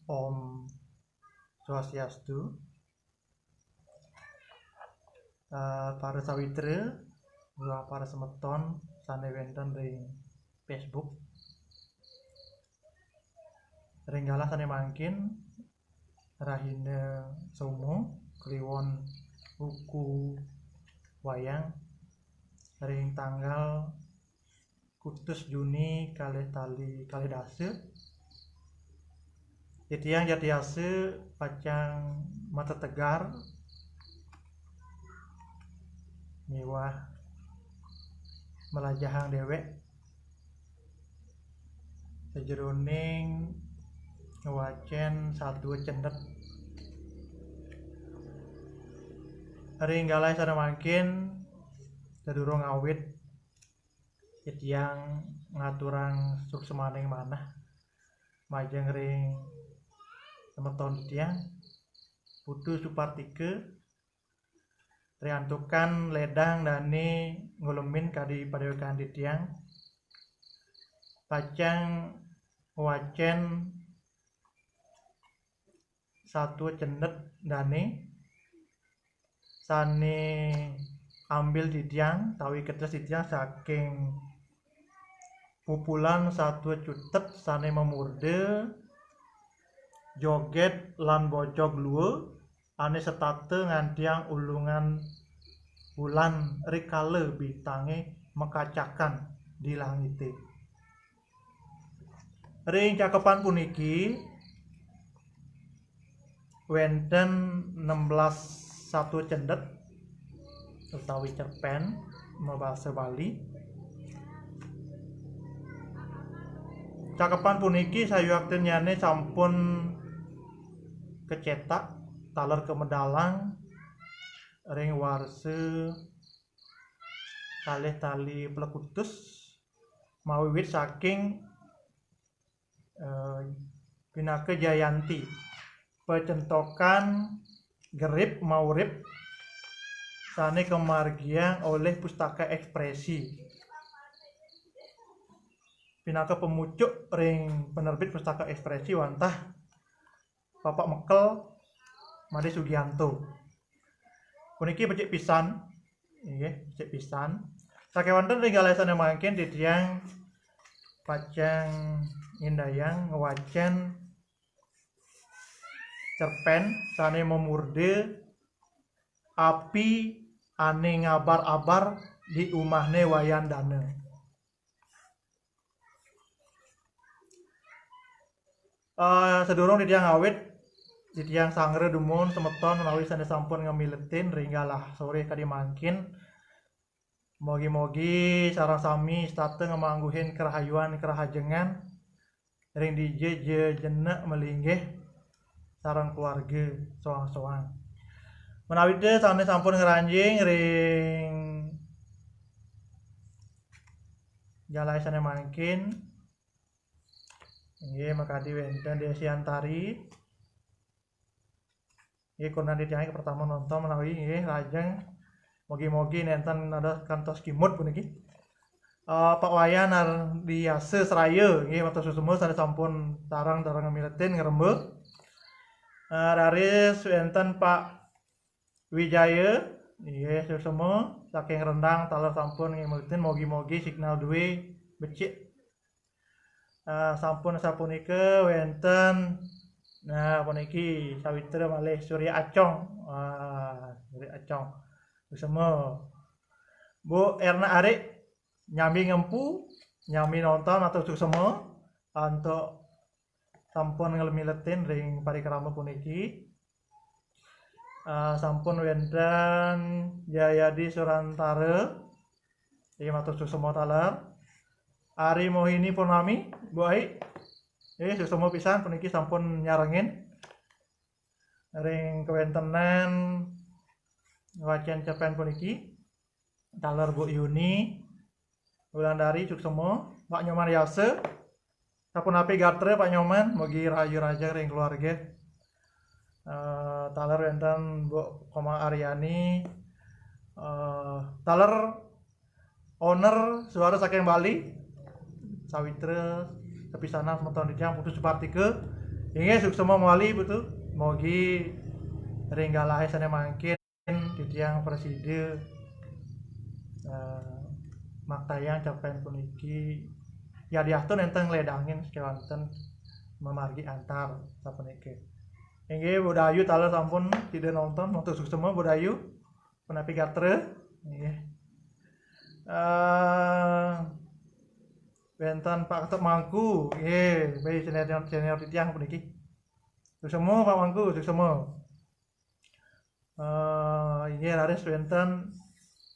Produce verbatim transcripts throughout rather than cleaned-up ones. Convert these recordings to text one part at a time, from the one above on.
Om Swastiastu. Eh, para sawitra, para semeton sane wenten ring Facebook. Ring galah sane mangkin, rahina Somo kliwon wuku wayang ring tanggal kutus Juni kalih tali kalih dasa. Titiang jatiasa pacang matetegar miwah melajahang dewek sajeroning ngwacen satua cendet. Ring galah sane mangkin, sadurung awit, titiang ngaturang suksmaning manah majeng ring semeton titiang, Putu Supartika, riantukan ledang dane ngulemin kadi padewekan titiang, pacang wacen satua cendet dane sane ambil titiang, tawi ketes titiang saking pupulan satua cutet sane mamurda joget lan bojog lua, ane setata ngantiang ulungan bulan rikala bintange makacakan di langite. Ring cakepan puniki wenten enam belas satua cendet utawi cerpen mabasa Bali. Cakepan puniki sayuaktinnyane sampun kacetak taler kamedalang ring warsa kalih tali plekutus, mawiwit saking, eh, pinaka Jayanti, pacentokan gerip maurip sane kamargiang olih Pustaka Ekspresi. Pinaka pamucuk ring penerbit Pustaka Ekspresi wantah Bapak Mekel Made Sugianto. Puniki becik pisan, nggih, becik pisan. Sakewanten ring galah sane mangkin titiang pacang ngindayang ngwacen cerpen sane mamurda Api Ane Ngabar-abar di Umahne Wayan Dana. Eh, sadurung titiang awit, titiang sangra dumun semeton menawi sane sampun ngamiletin ring galah sore kadi mangkin. Mogi-mogi sareng sami setata ngamangguhin kerahayuan kerahajengan ring dija ja jenek malinggih sareng keluarga soang-soang. Menawi te sane sampun ngranjing ring galah sane mangkin, inggih makadi wenten Desiantari. Nggih, kurnan titiange pertama nonton menawi, nggih, lajeng mogi-mogi nenten ada kantos kimud puniki. Eh, Pak Wayan Ardiasa Seraya, nggih, matur suksma sane sampun tareng-tareng ngamiletin ngrembug. Eh, raris wenten Pak Wijaya, nggih, suksma saking Rendang taler sampun ngamiletin, mogi-mogi signal duwe becik. Eh, sampun sapunika wenten, nah, puniki sawitra malih Surya Acong. Ah, Surya Acong. Suksma. Bu Erna Arik nyambi ngempu, nyambi nonton, matur suksma antuk sampun nglemiletin ring parikrama puniki. Ah, sampun wenten Jayadi Surantara. Inggih, matur suksma taler. Ari Mohini Purnami, Bu Ai. Eh, suksma pisan puniki sampun nyarengin ring kawentenan wacen cerpen puniki. Taler Bu Yuni Wulandari suksma, Pak Nyoman Yasa. Sapunapi gatra Pak Nyoman, mugi rahayu rahajeng ring keluarga. Eh, taler wenten Bu Komang Aryani, eh, taler owner Suara saking Bali, sawitra sepisanan semeton titiang Putu Supartika. Inggih, suksma mawali, Putu. Mogi ring galahé sané mangkin titiang prasida, eh, maktayang cerpén puniki, yadiastun nénten ngledangin sakéwanten mamargi antar sapunika. Inggih, Budayu taler sampun sida nonton, matur suksma Budayu, punapi gatra. Inggih. Eh, wénten Pak Ketut Mangku, nggih, baik senior, senior titiang puniki. Suksma Pak Mangku, suksma. Eh, inggih, raris wénten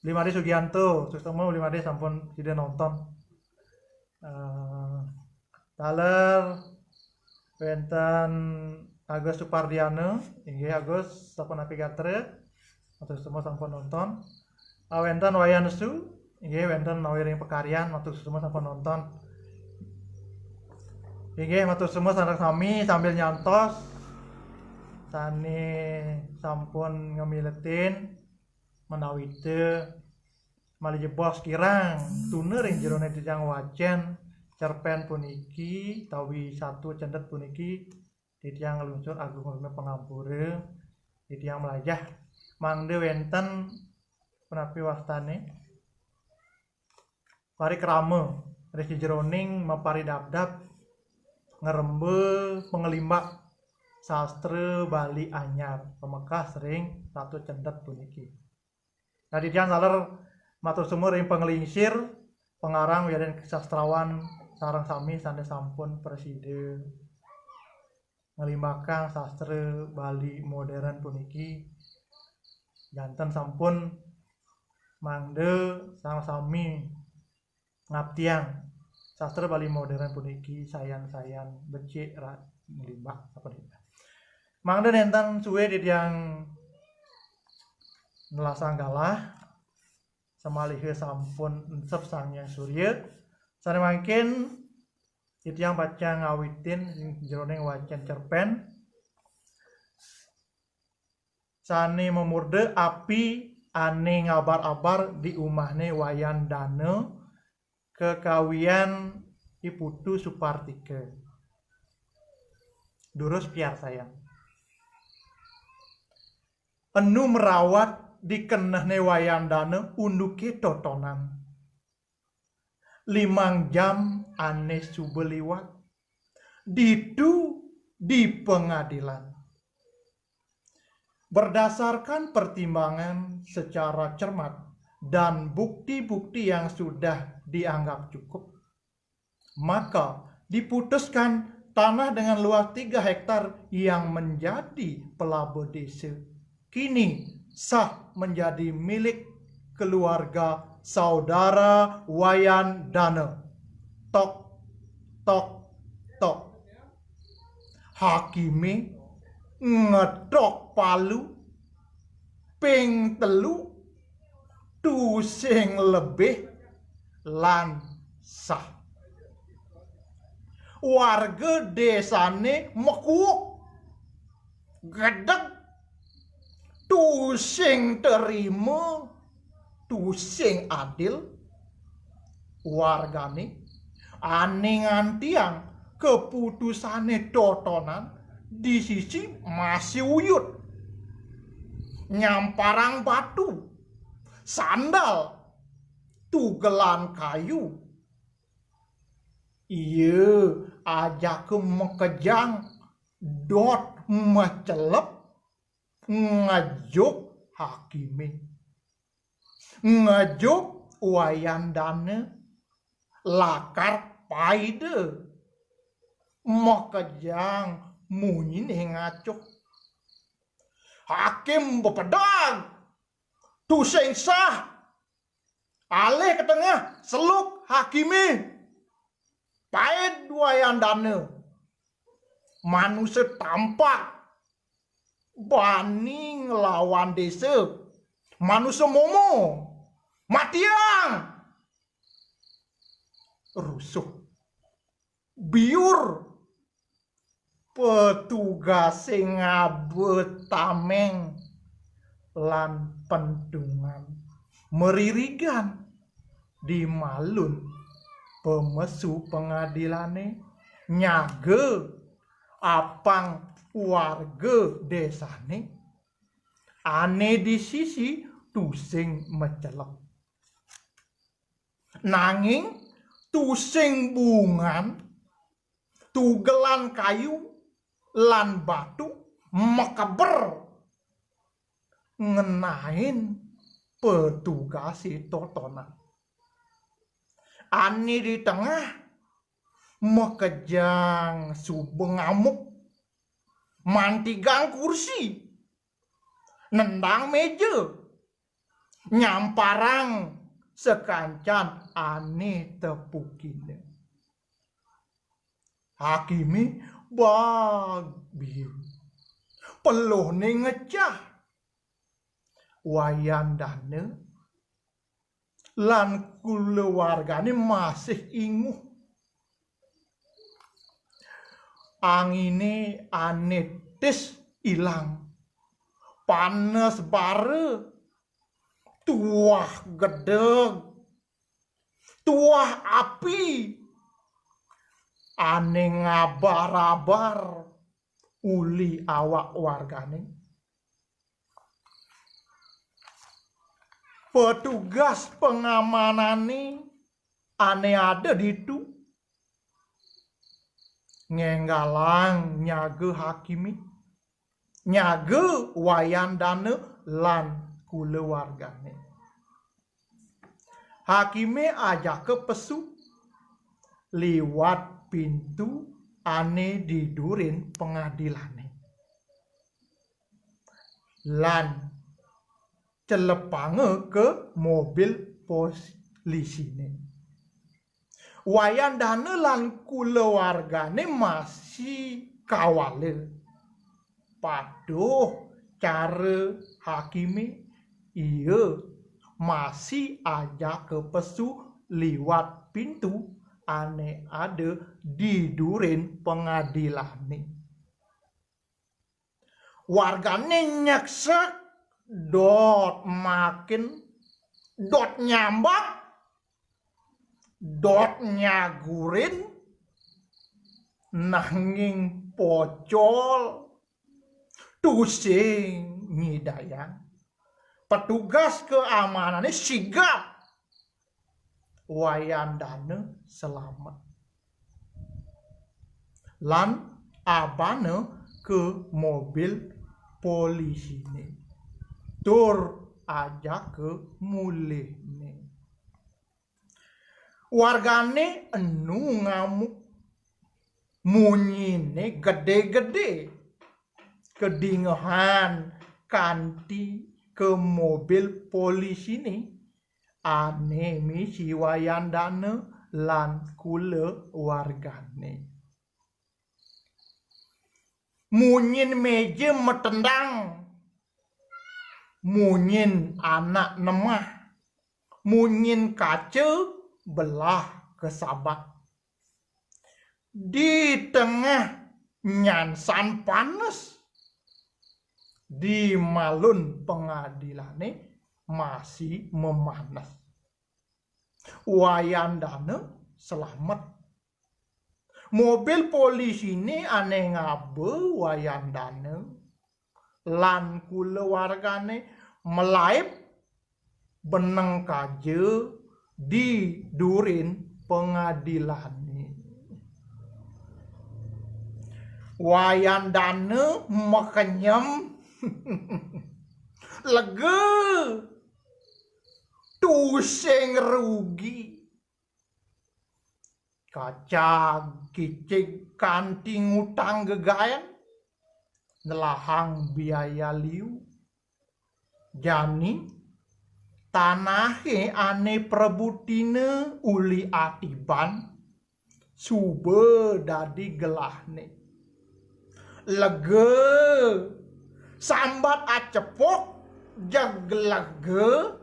Limade Sugianto, suksma Limade sampun sida nonton. Eh, taler wénten Agus Supardiana, inggih Agus sapunapi gatra, matur suksma sampun nonton. Ah, wénten Wayan Su, inggih wénten nawi ring pakaryan, matur suksma sampun nonton. Inggih, matur suksma sareng sami sambil nyantos sané sampun ngamiletin menawita malih jebos kirang tuna ring jeroné titiang wacén cerpén puniki, tawi satua cendet puniki, titiang nglungsur agung rena pangampura, titiang mlajah. Mangda wénten punapi wastané? Parikrama ring sajeroning maparidabdab ngremba pangelimbak sastra Bali anyar, pamekas ring satua cendet puniki. Nah, titiang taler matur suksma ring panglingsir, pangarang wiadin sastrawan sareng sami sané sampun prasida nglimbakang sastra Bali modern puniki, janten sampun mangda sareng sami ngabdiang sastra Bali modern puniki sayan-sayan becik rat nglimbak apa nih. Mangda nénten suwé titiang nelasang galah, samaliha sampun ensep Sang Hyang Surya. Sané mangkin titiang pacang ngawitin ring jeroning wacén cerpén sané mamurda Api Ané Ngabar-abar di Umahné Wayan Dana, kakawian I Putu Supartika. Durus piarsayang. Enu mrawat di kenehné Wayan Dana unduké totonan. Limang jam ané suba liwat, ditu di pengadilan. Berdasarkan pertimbangan secara cermat dan bukti-bukti yang sudah dianggap cukup, maka diputuskan tanah dengan luas tiga hektar yang menjadi pelaba desa kini sah menjadi milik keluarga saudara Wayan Dana. Tok, tok, tok. Hakimé ngetok palu ping telu, tusing lebih lan sah. Warga désané mekuuk, gedeg, tusing terima, tusing adil. Wargané ané ngantiang kaputusané totonan di sisi masih uyut. Nyamparang batu, sandal, tugelan kayu. Iya, ajaka makejang, dot macelep, ngejuk hakimé. Ngejuk Wayan Dana, lakar paida. Makejang munyiné ngacuh. Hakim bepedag. Tusing sah. Alih ka tengah, seluk hakimé. Paid Wayan Dana. Manusa tampak. Bani nglawan désa. Manusa momo. Matiang. Rusuh. Biur. Petugasé ngaba tameng lan pentungan. Maririgan. Di malun pemesu pengadilané nyaga Apang warga désané ané di sisi tusing macelep. Nanging tusing bungan tugelan kayu lan batu makeber ngenain petugasé totonan. Ané di tengah makejang suba ngamuk, mantigang kursi, nendang méja, nyamparang sakancan ané tepukina. Hakimé babiu. Peluhné ngecah. Wayan Dana lan kulawargané masih inguh. Anginé ané tis ilang. Panes bara, tuah gedeg, tuah api ané ngabar-abar uli awak wargané. Petugas pengamanané ané ada ditu ngénggalang nyaga Hakimé, nyaga Wayan Dana lan kulawargané. Hakimé ajaka pesu liwat pintu ané di durin pengadilané. Lan celepanga ka mobil polisiné. Wayan Dana lan kulawargané masih kawala. Patuh cara Hakimé, ia masih ajaka pesu liwat pintu ané ada di durin pengadilané. Wargané nyeksek, dot makin, dot nyambat, dot nyagurin, nanging pocol tusing nyidayang. Petugas keamanané sigap. Wayan Dana selamet. Lan abana ka mobil polisiné. Tur ajaka mulihné. Wargané enu ngamuk. Munyiné gedé-gedé. Kedingehan kanti ka mobil polisiné ané misi Wayan Dana lan kulawargané. Munyin méja matendang, munyin anak nemah, munyin kaca belah kasabat. Di tengah nyansan panes, di malun pengadilané masih memanes. Wayan Dana selamet. Mobil polisiné ané ngaba Wayan Dana lan kulawargané malaib beneng kaja di durin pengadilané. Wayan Dana makenyem lega, tusing rugi. Kacag kicig kanti ngutang gegaén, nelahang biaya liu. Jani tanahé ané prabutina uli atiban, suba dadi gelahné. Lega, sambat acepuk, jeg lega,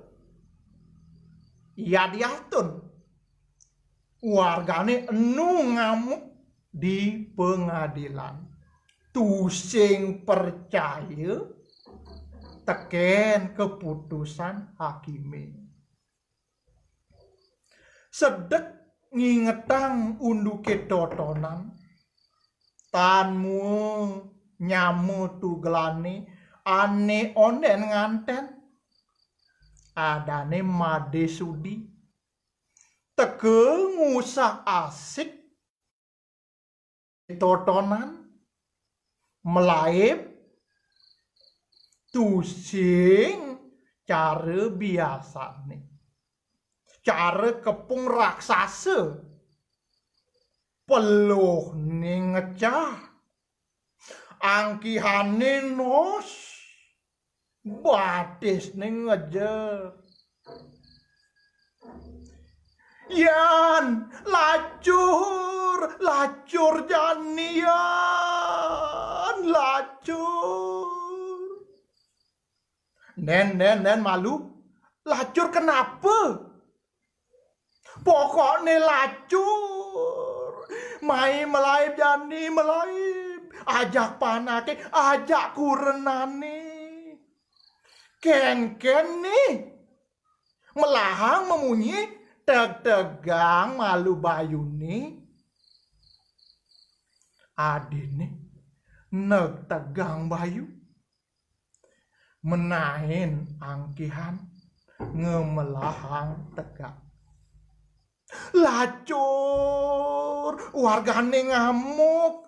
yadiastun wargané enu ngamuk di pengadilan. Tusing percaya tekén keputusan hakimé. Sedek ngingetang unduké totonan, Kan mua nyama tugelane ane onden nganten. Adane Made Sudi. Teka ngusah asik totonan, melaib, tusing cara biasane. Cara kepung raksasa. Peluhne ngecah. Angkihane nos. Batisne ngejer. "Yan, lacur, lacur jani, Yan, lacur." "Nen, nen, nen, Malu. Lacur kenapa?" "Pokokne lacur. Mai melaib jani, melaib. Ajak panake, ajak kurenane. Kenken ni." Melahang memunyi, tegtegang malu bayune. Adine negtegang bayu. Menaen angkihan ngemelahang tegak. Lacur, wargane ngamuk.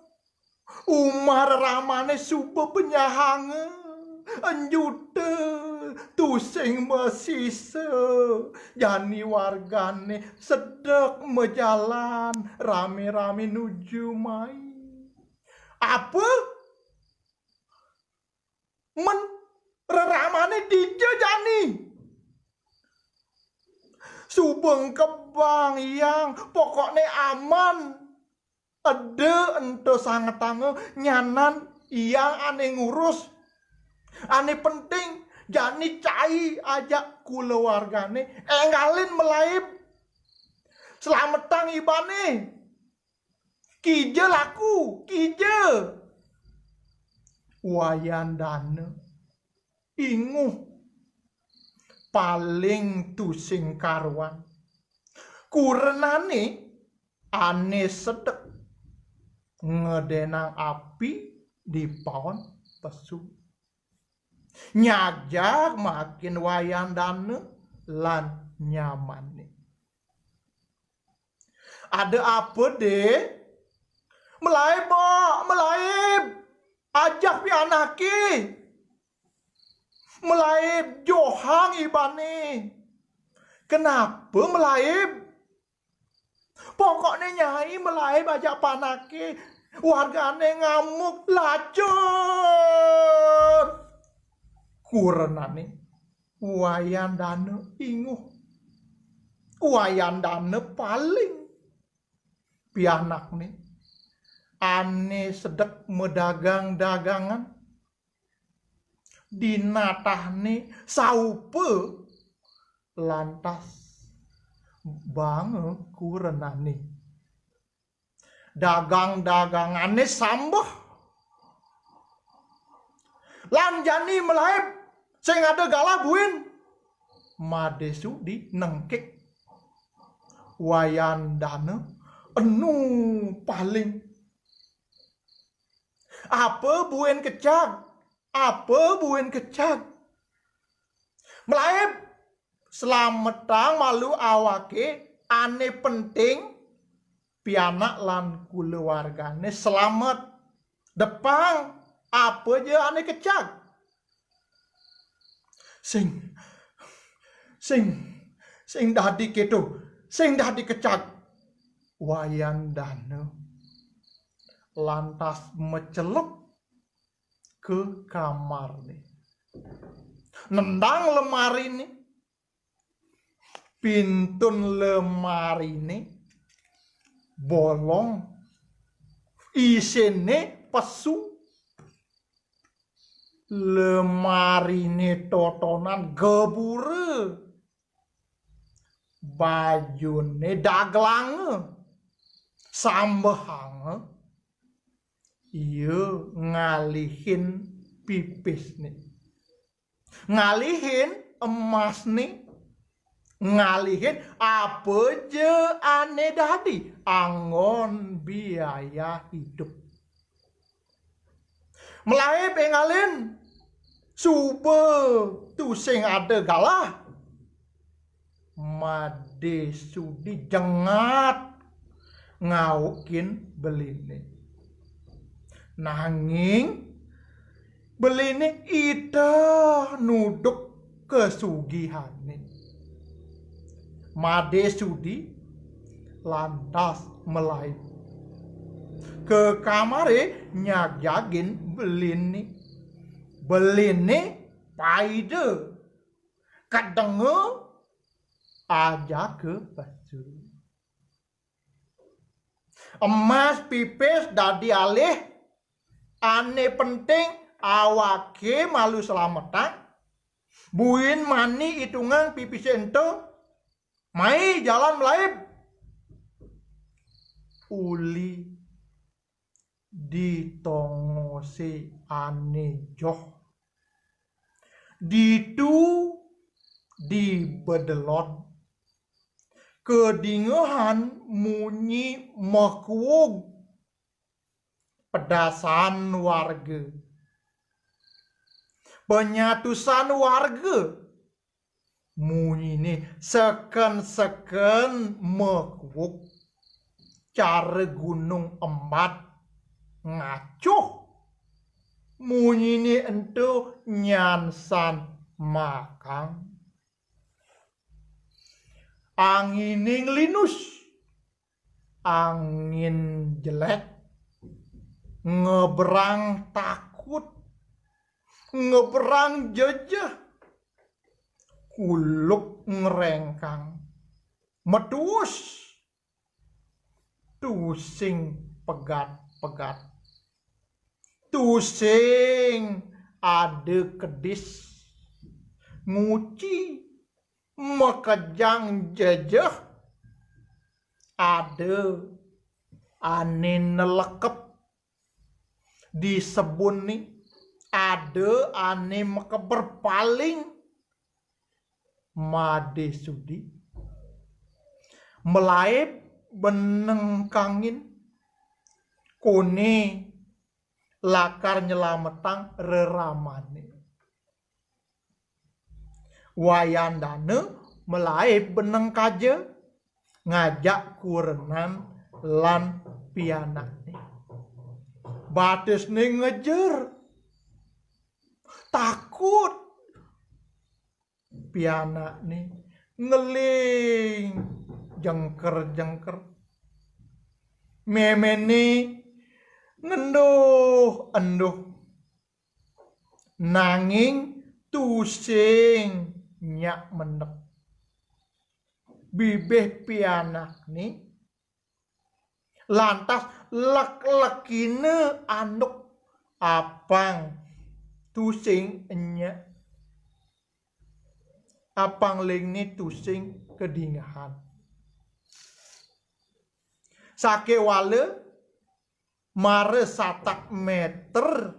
Umah reramane suba penyahanga, enjuta, tusing masisa. Jani wargane sedek majalan rame-rame nuju mai. Apa? Men reramane dija jani? Suba engkebang, Yang, pokokne aman. Eda ento sangetanga, nyanan Yang ane ngurus. Ane penting, jani cai ajak kulawargane enggalin melaib. Slametang ibane. Kija laku, kija. Wayan Dana inguh, paling tusing karuan. Kurenane ane sedek ngedenang api dipaon pesu. Nyajak makin Wayan Dana lan nyamane. "Ada apa, Dek?" "Melaib, Mbok, melaib. Ajak pianake." "Melaib johang ibane." "Kenapa melaib?" "Pokokne nyai melaib ajak panake. Wargane ngamuk lacur." Kurenane Wayan Dana inguh. Wayan Dana paling pianakne ane sedek madagang-dagangan. Dinatahne saupa lantas banga kurenane. Dagang-dagangane sambeh. "Lan jani melaib, sing ada galah buin." Made Sudi nengkik. Wayan Dana enu paling. "Apa buin kecag? Apa buin kecag?" "Melaib, slametang malu awake, ane penting pianak lan kulawargane slamet. Depang, apa ja ane kecag?" "Sing, sing, sing dadi keto, sing dadi kecag." Wayan Dana lantas macelep ka kamarne. Nendang lemarine, pintun lemarine bolong, isine pesu. Lemarine totonan gebura. Bajune daglanga. Sambehanga. Iya ngalihin pipisne. Ngalihin emasne. Ngalihin apa ja ane dadi anggon biaya hidup. Melaib éngalin, suba tusing ada galah. Madé Sudi jengat ngaukin beliné. Nanging beliné iteh nuduk kasugihané. Madé Sudi lantas melaib. Ka kamaré nyagjagin beliné. Beliné paida. Kedenga ajaka pesu. Emas pipis dadi alih, ané penting awaké malu slametang. Buin mani itungang pipisé ento, mai jalan melaib. Uli di tongosé ané joh. Ditu di bedelon, kedingehan munyi mekuug. Pedasan warga. Penyatusan warga. Munyiné seken-seken mekuug. Cara gunung embat ngacuh. Munyiné ento nyansan makang. Anginé nglinus. Angin jelek, ngeberang takut, ngeberang jejeh, kuluk ngerengkang, metuus, tusing pegat-pegat, tusing ada kedis, nguci, makejang jejeh, ada ané nelekep di sebun ni, ada ané makeber paling. Madé Sudi melaib beneng kangin, koné lakar nyelametang reramané. Wayan Dana melaib beneng kaja, ngajak kurenan lan pianakné. Batisné ngejer. Takut. Pianakné ngeling jengker-jengker. Méméné ngenduh-enduh. Nanging tusing nyak mendek. Bibih pianakné lantas lek-lekina anduk, apang tusing nyak. Apang lingné tusing kedingehan. Sakéwala mara satak méter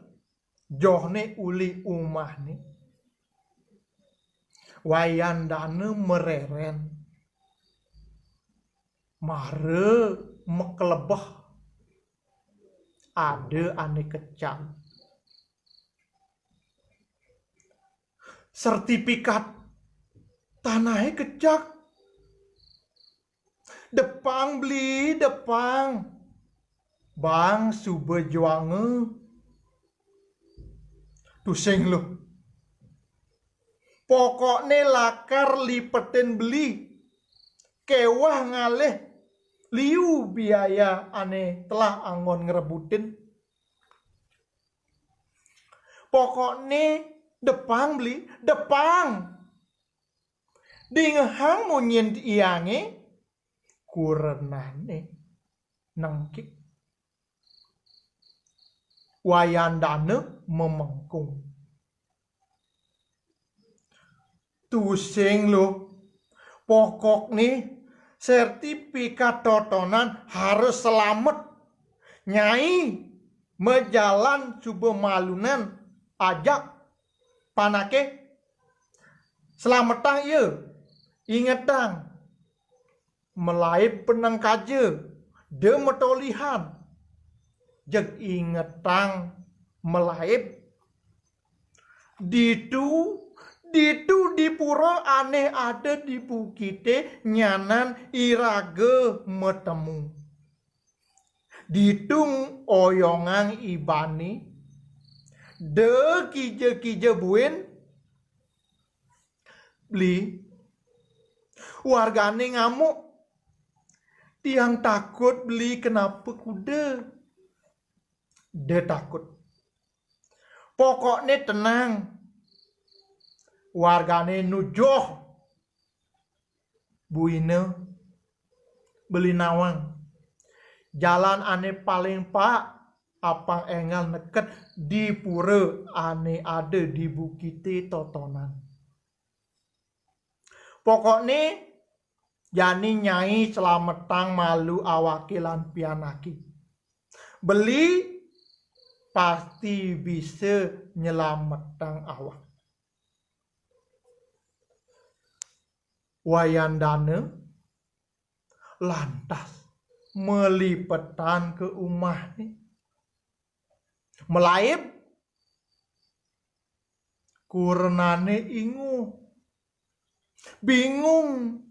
johné uli umahné. Wayan Dana mereren. Mara maklebeh. Ada ané kecag. Sertifikat tanahé kecag. Depang beli, depang. Bang suba juanga. Tusing luh. Pokokné lakar lipetin beli. Kéweh ngalih liu biaya ané telah anggon ngrebutin. Pokokné depang beli, depang. Dingehang munyin tiangé, kurenané nengkik. Wayan Dana memengkung. Tusing luh, pokokné sertifikat totonan harus selamet. Nyai majalan suba malunan ajak panaké. Slametang ia, ingetang. Melaib beneng kaja, da matolihan. Jeg ingetang melaib. Ditu, ditu di pura ane ada di bukite nyanan iraga matemu. Ditung oyongang ibane, de kija-kija buin, beli, wargane ngamuk. Tiang takut beli kenapa kuda. De takut. Pokokne tenang. Wargane nujuh. Buina beli nawang. Jalan ane paling paak apang enggal neked di pura ane ada di bukite totonan. Pokokne jani nyai selametang malu awake lan pianake. Beli pasti bisa nyelametang awak. Wayan Dana lantas malipetan ke umahne. Melaib, kurenane inguh, bingung,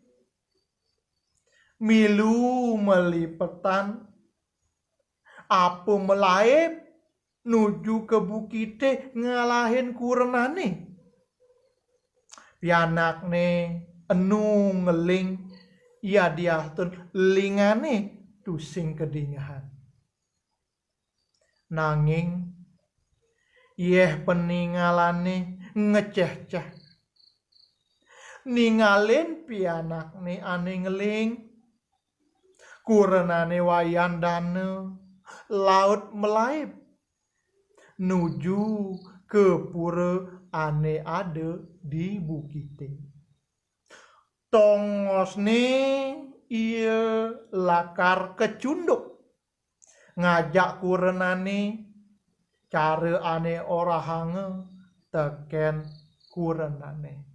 milu malipetan apa melaib nuju ke bukite ngalahin kurenane. Pianakne enu ngeling, yadiastun lingane tusing kadingehan. Nanging yeh peningalane ngecehceh. Ningalin pianakne ane ngeling, kurenane Wayan Dana laut melaib nuju ke pura ane ada di bukite. Tongosne ia lakar kecunduk ngajak kurenane cara ane orahanga teken kurenane.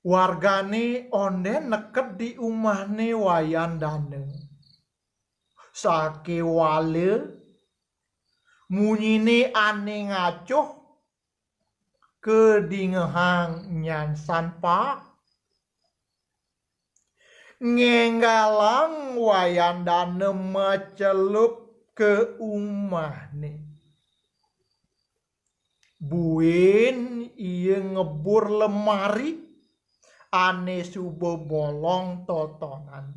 Wargane onden neked di umahne Wayan Dana. Sakewala munyine ane ngacoh kadingehang nyansan paak. Ngenggalang Wayan Dana macelup ke umahne. Buin ia ngebur lemari ane suba bolong totonan.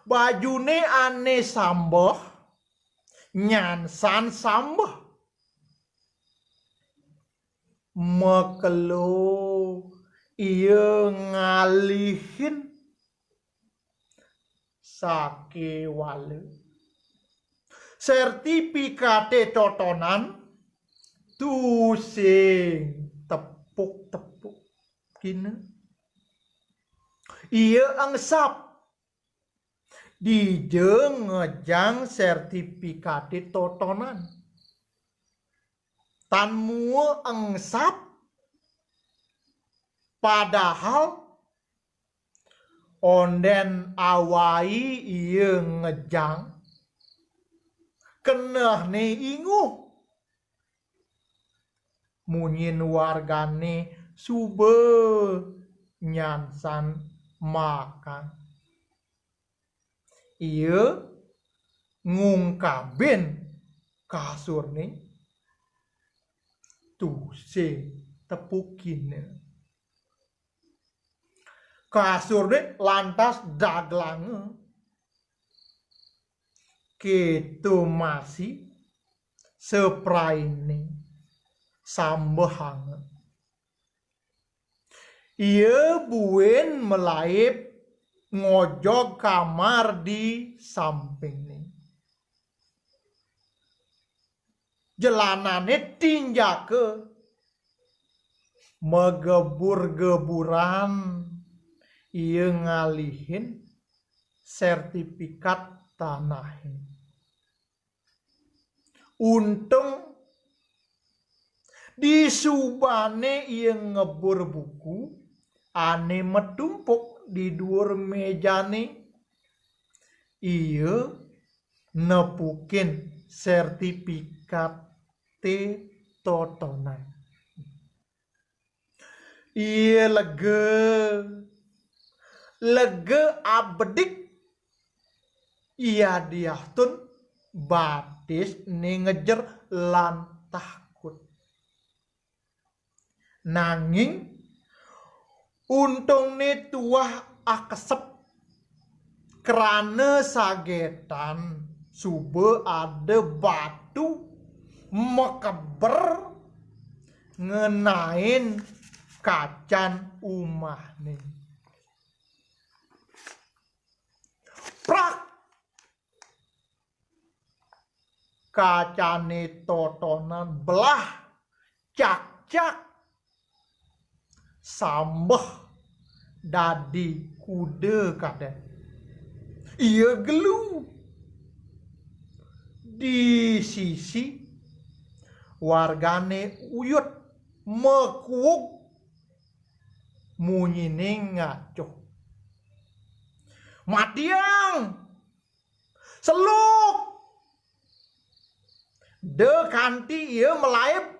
Bajune ane sambeh, nyansan sambeh. Makelo ia ngalihin sakewala. Sertifikate totonan tusing tepuk-tepuk kina. Ia engsap dija ngejang sertifikate totonan. Tan mua engsap, padahal onden awai ia ngejang, kenehne inguh. Munyin wargane suba nyansan makan. Ia ngungkabin kasurne, tusing tepukina. Kasurne lantas daglanga. Keto masih sepraine sambehanga. Ia buin melaib ngojog kamar di sampingne. Jelanane tinjaka, magebur-geburan ia ngalihin sertifikat tanahe. Untung disubane ia ngebur buku ane matumpuk di duur mejane, ia nepukin sertifikat totonan. Iya lega, lega abedik. Iya diastun batisné ngejer lan takut. Nanging untungné tuah akesep, krana sagetan suba ada batu makeber ngenain kacan umahné. Prak! Kacané totonan belah, cakcak, sambeh dadi kuda kadén. Iya gelu. Di sisi wargané uyut, makuug, munyiné ngacoh. "Matiang! Seluk!" Da kanti ia malaib,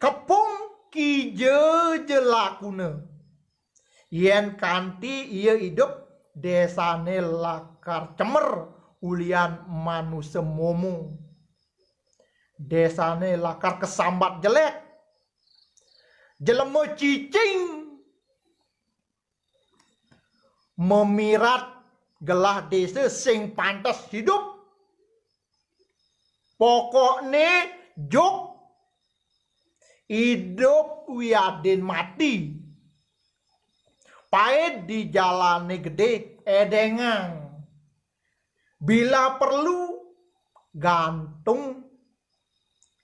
kepung kija ja lakuna. Yén kanti ia idup, désané lakar cemer ulian manusa momo. Désané lakar kasambat jelék. Jelema cicing mamirat gelah désa sing pantes idup. Pokokné juk idup wiadin mati. Paid di jalané gedé, édéngang. Bila perlu, gantung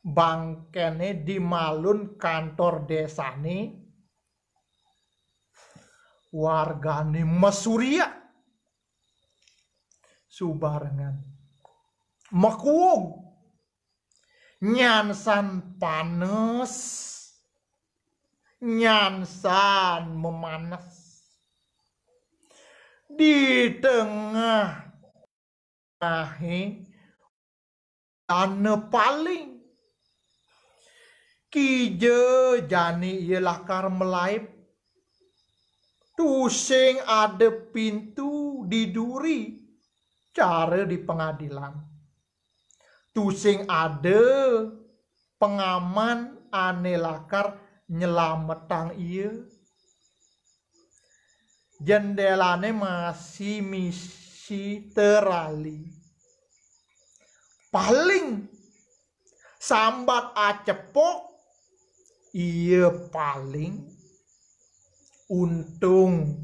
bangkéné di malun kantor désané. Wargané masuriak subarengan. Makuug, nyansan panes, nyansan mamanes. Di tengah tengahé ana paling. Kija jani ia lakar malaib. Tusing ada pintu di duri, cara di pengadilan. Tusing ada pengaman ané lakar nyelametang ia. Jendélané masih misi terali. Paling sambat acepok, ia paling untung.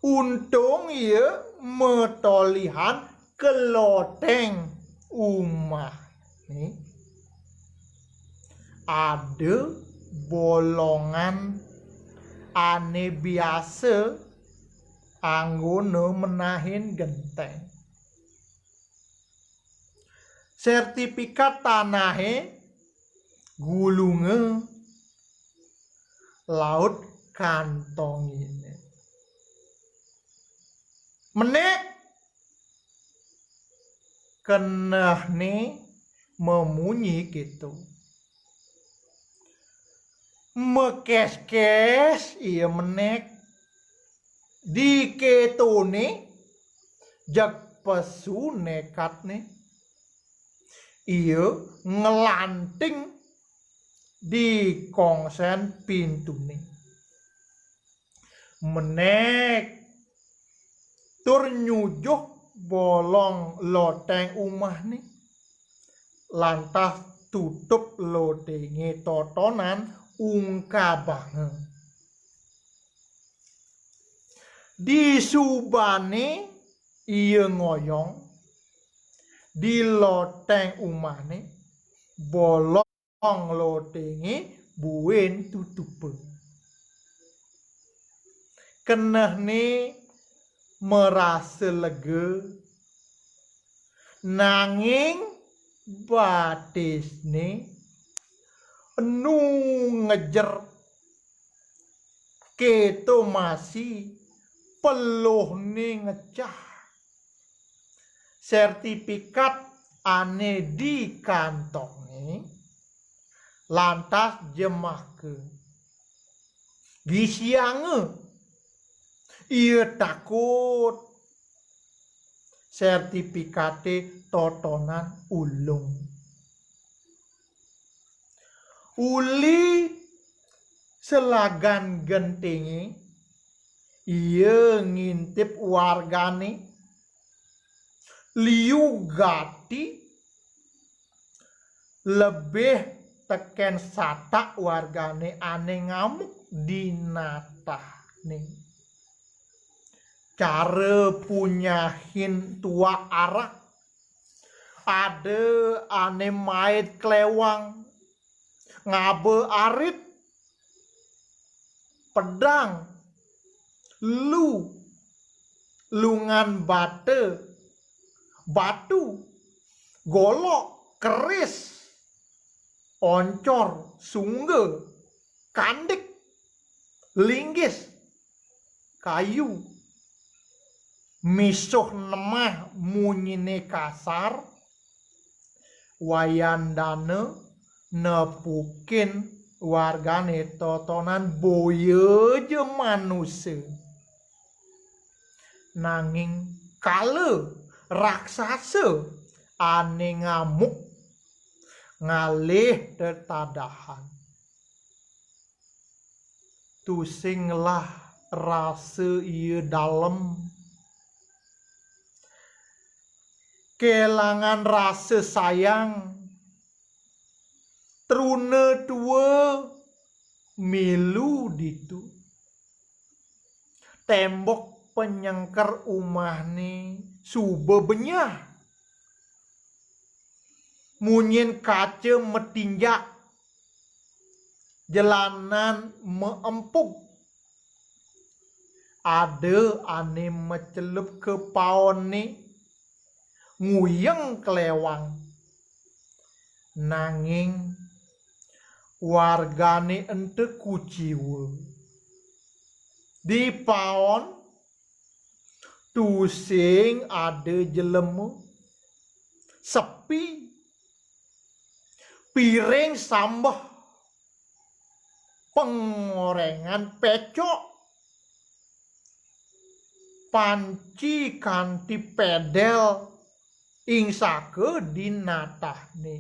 Untung ia matolihan ka loténg umahné. Ada bolongan ané biasa anggona menahin genténg. Sertifikat tanahé gulunga laut kantonginé. Menék, kenehné mamunyi kéto. Makés-kés ia menék. Dikétoné jeg pesu nékadné. Ia nglanting di kongsén pintuné. Menék tur nyujuh bolong loténg umahné. Lantas tutup loténgé totonan ungkabanga. Disubané ia ngoyong di loténg umahné, bolong loténgé buin tutupa. Kenehné marasa lega, nanging batisné enu ngejer. Kéto masih peluhné ngecah. sertifikat ane dikantongé, lantas jemahké. Gisiangé, ia takut sertifikaté totonan ulung. Uli selagan gentingé, ia ngintip wargané, liu gati lebih tekén satak wargané ane ngamuk di natahné. Cara punyahin tuak arak, ada ane mait klewang, ngaba arit, pedang, lu, lungan bata, batu, golok, keris, oncor, sungga, kandik, linggis, kayu, misuh nemah munyiné kasar, Wayan Dana nepukin wargané totonan boya ja manusa. Nanging kala raksasa ane ngamuk ngalih tetadahan. Tusing ngelah rasa ia dalem. Kelangan rasa sayang, truna tua milu ditu. Tembok penyengker umahne suba benyah. Munyin kaca metinjak, jelanan meempug. Ada ane macelup ka paonne, nguyeng klewang. Nanging wargane ento kuciwa. Di paon tusing ada jelema, sepi. Piring sambeh, pengorengan pecok, panci kanti pedel ingsaka di natahne.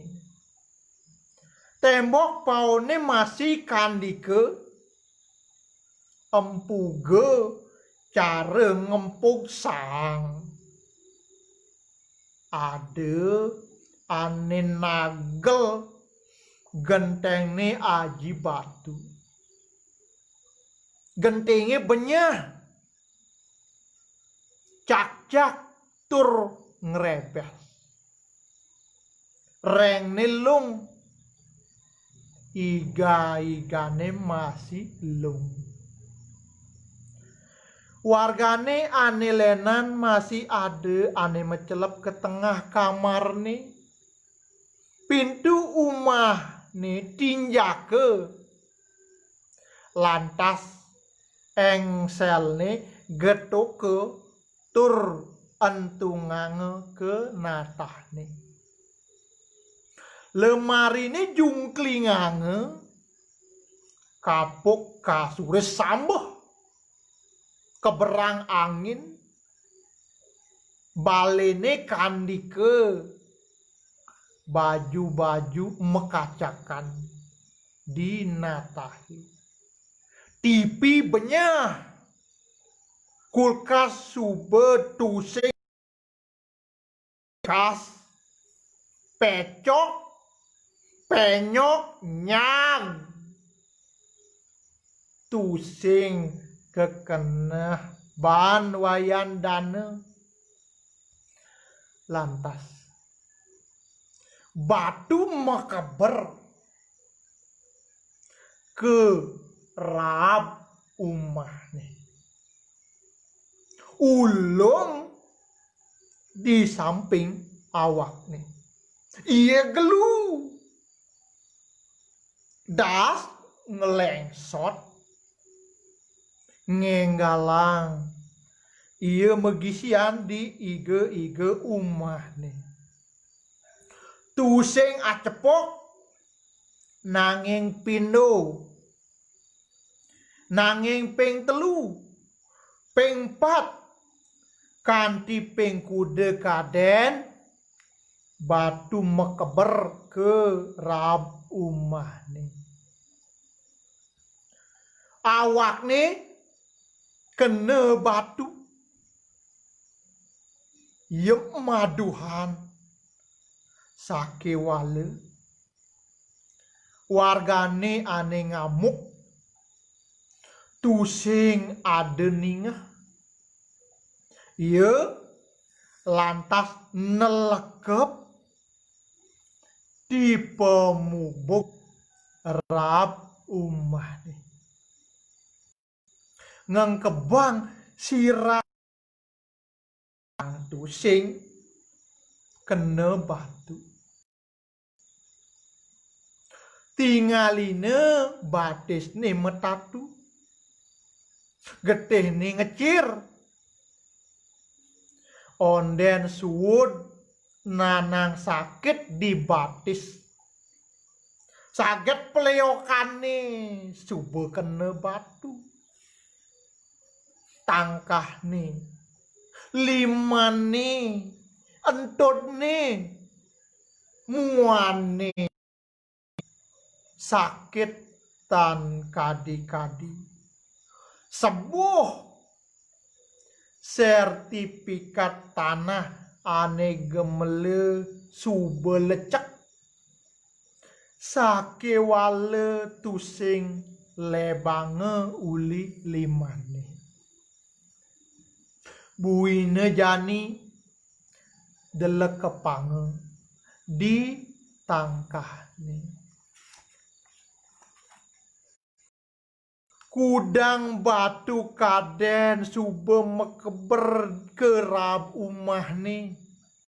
Tembok paone masih kandika empuga cara ngempug saang. Ada ane nagel gentengne aji batu. Gentenge benyah, cakcak tur ngrebes. Rengne lung, iga-igane masih lung. Wargane ane lenan masih ada ane macelep ke tengah kamarne. Pintu umahne tinjaka. Lantas engselne getoka tur entunganga ke natahne. Lemarine jungklinganga, kapuk kasure sambeh, keberang angin, balene kandika, baju-baju makacakan di natahe. T V benyah, kulkas suba tusing, kas, pecok, penyok nyag. Tusing kekeneh ban Wayan Dana. Lantas batu makeber ke raab umahne. Ulung di samping awakne. Ia gelu. Das nglengsot, ngenggalang Ia magisian di iga-iga umahne. Tusing acepok, nanging pindo. Nanging ping telu, ping pat, kanti ping kuda kaden, batu makeber ka raab umahne. Awakne kena batu. Ia maduhan sakéwala. Wargané ané ngamuk tusing ada ningeh. Ia lantas nelekep di pamubug raab umahné. Ngengkebang sirah tusing kena batu. Tingalina batisné matatu. Getihné ngecir. Ondén suud nanang sakit di batis. Saget pléokané suba kena batu. Tangkahné, limanné, entudné, muané sakit tan kadi-kadi. Sebuh sertifikat tanah ané gemela suba lecek. Sakéwala tusing lebanga uli limanné. Buina jani delekepanga di tangkahné. Kudang batu kaden suba makeber ka raab umahné.